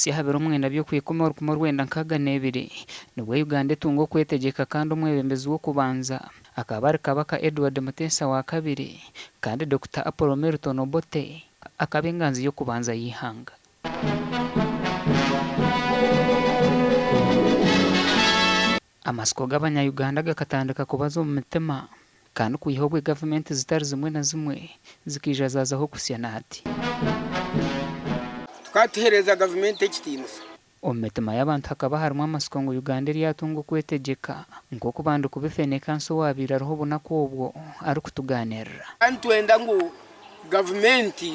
Okuhitsya aha biro mwenda by'Okwikumi orukumi orwenda nkaaga n'ebiri, nibwo Uganda etunga okwetegyeka kandi omwebembezi w'okubanza akaba ari Kabaka Edward Muteesa wa kabiri kandi Dokita Apollo Milton Obote akaba enganzi y'okubanza y'eihanga. Amatsiko g'abanya-Uganda gakatandika kubaza omu mitima kandi kwiha obwe gavumenti zitari zimwe na zimwe zikaija zaazaho kuhitsya na hati. Tukaba tuheereza gavumenti ekitiinisa. Omu mitima y'abantu hakaba harimu amatsiko ngu Uganda eryatunga okwetegyeka nk'oku Bandikubi Fenekansi owaabaire ariho obunaku obwo arikutugaaniirira. Kandi nitwenda ngu gavumenti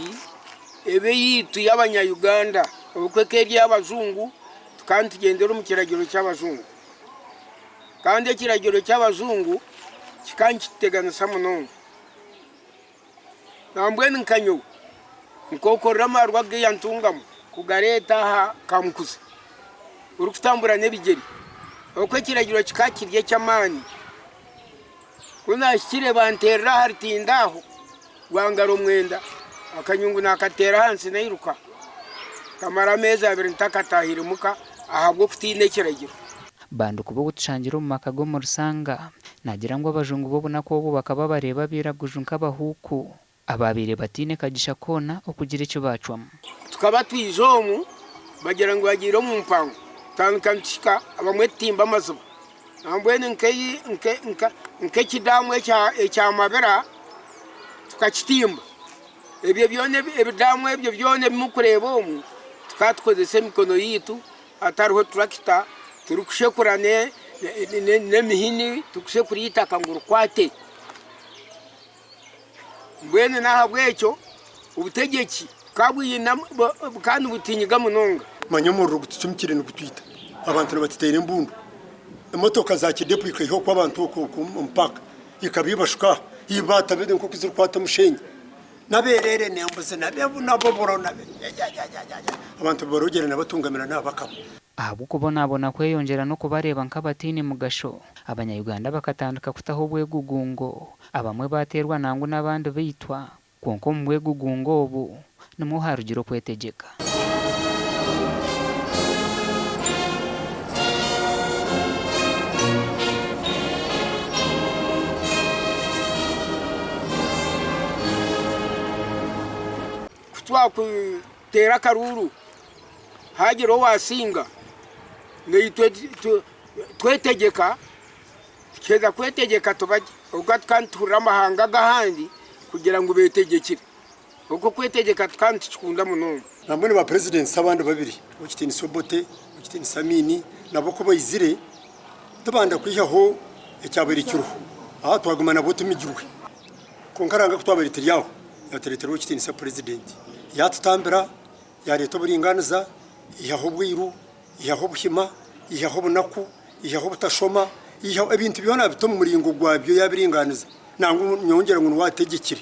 ebe eyaitu y'abanya-Uganda ahabw'okuba ekaba eri ey'abajungu tukaba nitugyendera omu kiragiro ky'abajungu. Kandi ekiragiro ky'abajungu kikaba nikituteganisa munonga. Nambwenu nka nyowe, nkokorera amaarwa agu yantungamu kugareeta aha Kamukuzi orikutambura n'ebigyere, ahabw'okuba ekiragiro kikaba kiri eky'amaani. Ku naahikire banteerera aha rutindo aho rwangaro mwenda, akanyungu naakateera ahansi nairuka. Nkamara ameezi abiri ntakataahire muka ahabw'okutiina ekiragiro. Bandikuba ou tushangire omu maka g'omu Rusanga, naagira ngu abajungu b'obunaku obwo bakaba bareeba abairaguju nk'abahuuku abaabaire bataine kagisha koona okugira eki baacwamu. Tukaba twija omu, bagira ngu bagiire omu mpango, tutandika nituhika abamwe tutimba amaziba. Nambwenu nk'ekidamu ekya Mabira tukakitimba. Ebyo byona ebidamu ebyo byona ebi murikureeba omu, tukaba tukozesa emikono yaitu hatariho turakita, turikushekura n'emihini, turikushekura eitaka ngu rikwate. Mbwenu n'ahabw'ekyo obutegyeki bukaba nibutinyiga munonga. Manya omuriro gutucumukire nigutwita, abantu nibatuteera embundu, emotoka za Kidepo ikaiha okwo abantu okwo omu paaka ikaba ebashuka aha, eibaata biri nk'oku zirikwata omushenyi, n'abeereere n'embuzi n'aboburo abantu barogyera nabatungamira n'abakaba. Ahabw'okubonabona kweyongyera n'okubareeba nk'abataine mugasho, Abanya-Uganda bakatandika kutaho obwegugungo, abamwe baateerwa nangwa n'abandi baitwa. Kwonka omu bwegugungo obu nimwo haarugire okwetegyeka. Ku twakuteera akaruuru haagira owaasinga, naitwe twetegyeka, tukiheza kwetegyeka tuba gye. Ahabw'okuba tukaba nituhurira amahanga ag'ahandi kugira ngu beetegyekire. Kwonka okwetegyeka tukaba nitukikunda munonga. Nambwenu ba presidents abandi babiri, Owekitiinisa Obote, Owekitiinisa Amini nabo ku baizire tibanda kwihaho ekyabaire kiriho. Aha twaguma nabwo tumigirwe. Kwonka Ruhanga ku twabaire turi aho, yatureetera Owekitiinisa Purezidenti, yaatutambira, yaareeta oburingaaniza, yaihaho obwiru, yaihaho obuhima, yaihaho obunaku, yaihaho obutashoma, yaihaho ebintu byona abita omu muringo gwabyo yaabiringaaniza. Nangwa nyowe ngira ngu niwe ategyekire.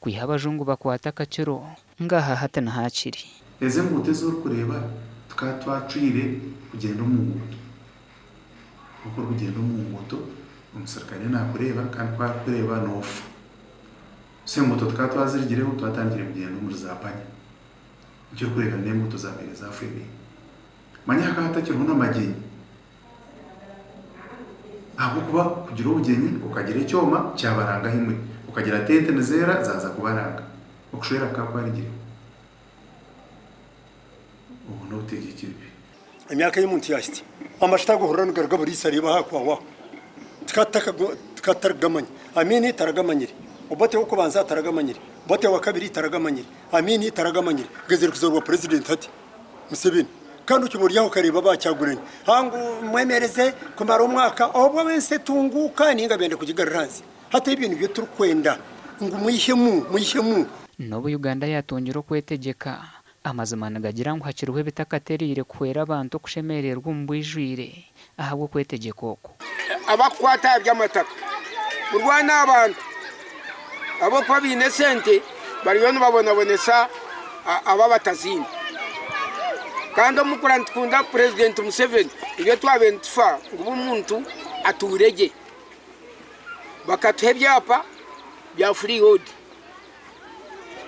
Kwiha abajungu bakwata akakiro. Ngaaha hati nihaakiri. Ezi enguuto ezi orikureeba tukaba twacwire kugyenda omu nguuto. Oku orikugyenda omu nguuto, omuserukare naakureeba kandi ku arikukureeba noofa. So enguuto tukaba twazirugireho twatandikire kugyenda omuri zaapanya. Nikyo orikureeba n'enguuto zaabaire zaafeereire. Manya hakaba hatakiriho n'amagyenyi. Ahabw'okuba kugira obugyenyi okagira ekyoma kyabaranga ahi muri, okagira tente nizeera zaaza kubaranga. Okushwera kukaba kwarugireho. Obwo n'obutegyeki bubi. Emyaka ei omuntu yaahitsya, amashuta agu ohurira nigaruga buriisa reeba aha kwawaho. Tukaba tutarigamanya. Amini taragamanyire. Obote ow'okubanza taragamanyire. Obote owa kabiri taragamanyire. Amini taragamanyire. Gezire kuzoorwa purezidenti hati, Museveni. Kandi okiba ori aho okareeba ba Kyagulanyi ngu mwemereze kumara omwaka obwo ensi etunguuka nainga benda kugigarura ahansi. Hati ebyo nibyo turikwenda ngu mwihemu, mwihemu. N'obu Uganda yaatungire okwetegyeka, Amazima nigagira ngu hakiriho ebitakatereire kuhwera abantu okushemererwa omu bwijwire ahabw'okwetegyeka oku. Abakukwata aha by'amataka kurwana abantu ahabw'okuba baine esente bariyo nibabonabonesa abo abataziine. Kandi omukura nitukunda Purezidenti Museveni nibyo twabaire nitufa ngu buri muntu atuure gye. Bakatuha ebyapa bya freehold.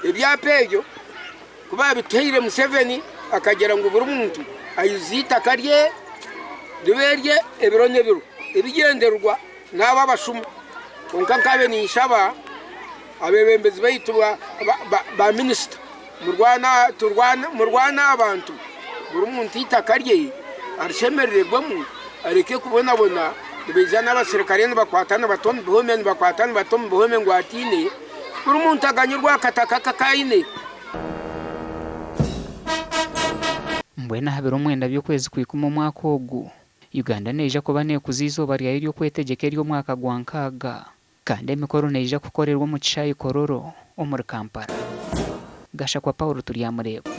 Ebyapa ebyo ku baabituhaire Museveni akagira ngu buri muntu aijuze eitaka rye ribe erye ebiro n'ebiro. Ebigyendererwa n'abo abashuma. Kwonka nkaabe ninshaba abeebembezi baitu ba minisita murwane aha bantu buri muntu eitaka rye arishemerererwemu areke kubonabona nibaija n'abaserukare nibakwata nibata omu bihome nibakwata nibata omu bihome ngu atiine buri muntu aganyirwe aha kataka ake aku aine. Mbwenu aha biro mwenda by'okwezi kw'ikumi omwaka ogu, Uganda neija kuba neekuza eizooba ryayo ry'okwetegyeka ery'omwaka gwa nkaaga. Kandi emikoro neija kukorerwa omu kishaayi Kololo omuri Kampala. Gashakwa Paul Turyamureeba.